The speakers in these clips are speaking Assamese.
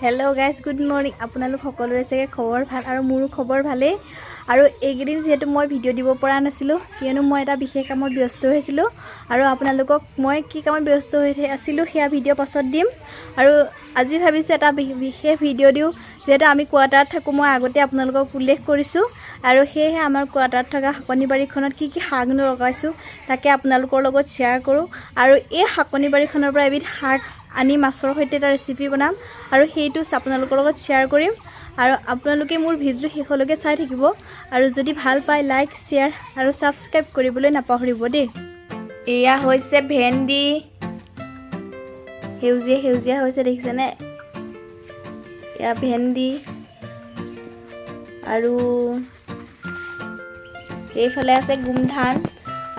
Hello' guys, good morning. আপোনালোক সকলোৰে চাগে খবৰ ভাল আৰু মোৰো খবৰ ভালেই। আৰু এইকেইদিন যিহেতু মই ভিডিঅ' দিব পৰা নাছিলোঁ, কিয়নো মই এটা বিশেষ কামত ব্যস্ত হৈছিলোঁ। আৰু আপোনালোকক মই কি কামত ব্যস্ত হৈ আছিলোঁ সেয়া ভিডিঅ' পাছত দিম। আৰু আজি ভাবিছোঁ এটা বিশেষ ভিডিঅ' দিওঁ, যিহেতু আমি কোৱাৰ্টাৰত থাকোঁ, মই আগতে আপোনালোকক উল্লেখ কৰিছোঁ। আৰু সেয়েহে আমাৰ কোৱাৰ্টাৰত থকা শাকনি বাৰীখনত কি কি শাক লগাইছোঁ তাকে আপোনালোকৰ লগত শ্বেয়াৰ কৰোঁ। আৰু এই শাকনি বাৰীখনৰ পৰা এবিধ শাক আনি মাছৰ সৈতে এটা ৰেচিপি বনাম আৰু সেইটো আপোনালোকৰ লগত শ্বেয়াৰ কৰিম। আৰু আপোনালোকে মোৰ ভিডিঅ'টো শেষলৈকে চাই থাকিব আৰু যদি ভাল পায় লাইক, শ্বেয়াৰ আৰু ছাবস্ক্ৰাইব কৰিবলৈ নাপাহৰিব দেই। এয়া হৈছে ভেন্দি, সেউজীয়া সেউজীয়া হৈছে, দেখিছেনে? এয়া ভেন্দি। আৰু এইফালে আছে গোমধান।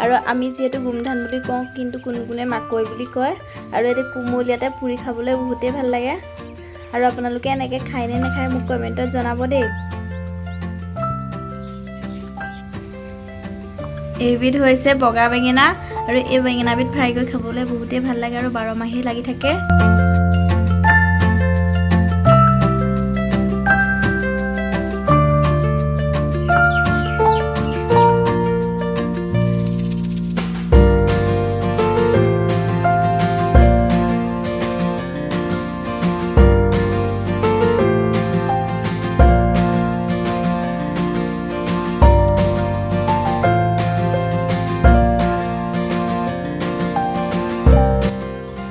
আৰু আমি যিহেতু গোমধান বুলি কওঁ, কিন্তু কোনো কোনে মাকৈ বুলি কয়। আৰু এইটো কুমলীয়াতে পুৰি খাবলৈ বহুতেই ভাল লাগে। আৰু আপোনালোকে এনেকৈ খায় নে নাখায় মোক কমেণ্টত জনাব দেই। এইবিধ হৈছে বগা বেঙেনা। আৰু এই বেঙেনাবিধ ফ্ৰাই কৰি খাবলৈ বহুতেই ভাল লাগে আৰু 12 মাহেই লাগি থাকে।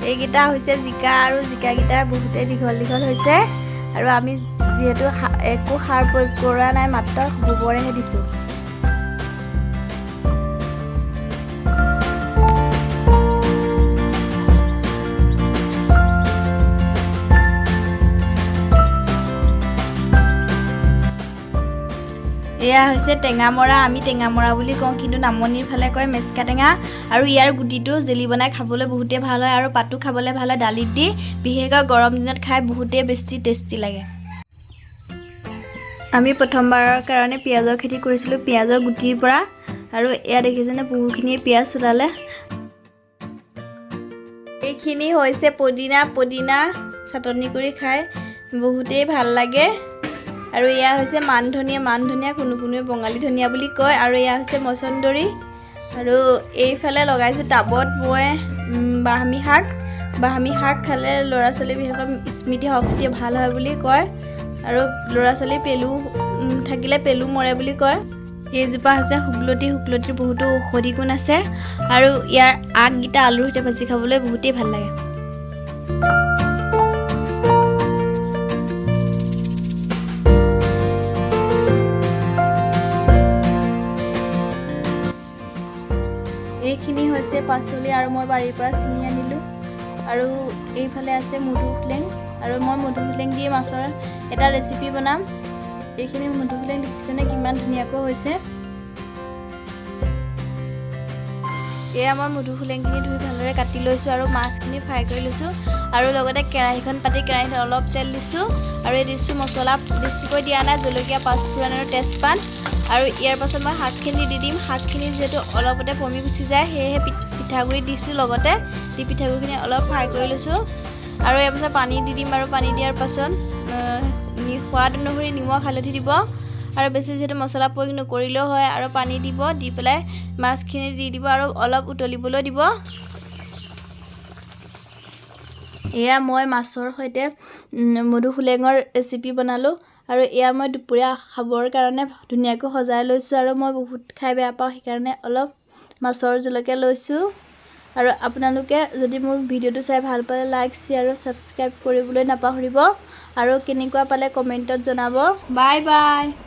এইকেইটা হৈছে জিকা। আৰু জিকাকেইটা বহুতেই দীঘল দীঘল হৈছে। আৰু আমি যিহেতু একো সাৰ প্ৰয়োগ কৰা নাই, মাত্ৰ গোবৰেহে দিছোঁ। এয়া হৈছে টেঙামৰা। আমি টেঙামৰা বুলি কওঁ, কিন্তু নামনিৰ ফালে কয় মেচকা টেঙা। আৰু ইয়াৰ গুটিটো জেলি বনাই খাবলৈ বহুতেই ভাল হয় আৰু পাতো খাবলৈ ভাল হয় দালিত দি। বিশেষকৈ গৰম দিনত খাই বহুতেই বেছি টেষ্টি লাগে। আমি প্ৰথমবাৰৰ কাৰণে পিঁয়াজৰ খেতি কৰিছিলোঁ পিঁয়াজৰ গুটিৰ পৰা। আৰু এয়া দেখিছেনে, বহুখিনিয়ে পিঁয়াজ ওলালে। এইখিনি হৈছে পদিনা। পদিনা চাটনি কৰি খাই বহুতেই ভাল লাগে। আৰু এয়া হৈছে মান ধনিয়া। মান ধনিয়া কোনো কোনোৱে বঙালী ধনিয়া বুলি কয়। আৰু এয়া হৈছে মচন্দৰী। আৰু এইফালে লগাইছোঁ টাবত মই বাহমি শাক। বাহমি শাক খালে ল'ৰা ছোৱালীৰ বিশেষকৈ স্মৃতি শক্তি ভাল হয় বুলি কয়। আৰু ল'ৰা ছোৱালীৰ পেলু থাকিলে পেলু মৰে বুলি কয়। এইজোপা হৈছে শুকলতি। শুকলতিৰ বহুতো ঔষধি গুণ আছে। আৰু ইয়াৰ আগকেইটা আলুৰ সৈতে ভাজি খাবলৈ বহুতেই ভাল লাগে। এইখিনি হৈছে পাচলি আৰু মই বাৰীৰ পৰা ছিঙি আনিলোঁ। আৰু এইফালে আছে মধুসোলেং। আৰু মই মধুসোলেং দি মাছৰ এটা ৰেচিপি বনাম। এইখিনি মধুসোলেং দেখিছেনে কিমান ধুনীয়াকৈ হৈছে। এয়া মই মধুসোলেংখিনি ধুই ভালদৰে কাটি লৈছোঁ আৰু মাছখিনি ফ্ৰাই কৰি লৈছোঁ। আৰু লগতে কেৰাহীখন পাতি কেৰাহীত অলপ তেল দিছোঁ। আৰু এই দিছোঁ মছলা বেছিকৈ দিয়া নাই, জলকীয়া, পাঁচফোৰণ আৰু তেজপাত। আৰু ইয়াৰ পাছত মই শাকখিনি দি দিম। শাকখিনি যিহেতু অলপতে পমি গুচি যায়, সেয়েহে পিঠাগুড়ি দিছোঁ লগতে দি পিঠাগুড়িখিনি অলপ ফ্ৰাই কৰি লৈছোঁ। আৰু ইয়াৰ পাছত পানী দি দিম। আৰু পানী দিয়াৰ পাছত সোৱাদ অনুসৰি নিমখ, হালধি দিব। আৰু বেছি যিহেতু মছলা প্ৰয়োগ নকৰিলেও হয়। আৰু পানী দিব, দি পেলাই মাছখিনি দি দিব আৰু অলপ উতলিবলৈ দিব। এয়া মই মাছৰ সৈতে মধুসোলেঙৰ ৰেচিপি বনালোঁ। আৰু এয়া মই দুপৰীয়া খাবৰ কাৰণে ধুনীয়াকৈ সজাই লৈছোঁ। আৰু মই বহুত খাই বেয়া পাওঁ, সেইকাৰণে অলপ মাছৰ জোলকে লৈছোঁ। আৰু আপোনালোকে যদি মোৰ ভিডিঅ'টো চাই ভাল পালে লাইক, শ্বেয়াৰ আৰু ছাবস্ক্ৰাইব কৰিবলৈ নাপাহৰিব। আৰু কেনেকুৱা পালে কমেণ্টত জনাব। Bye bye.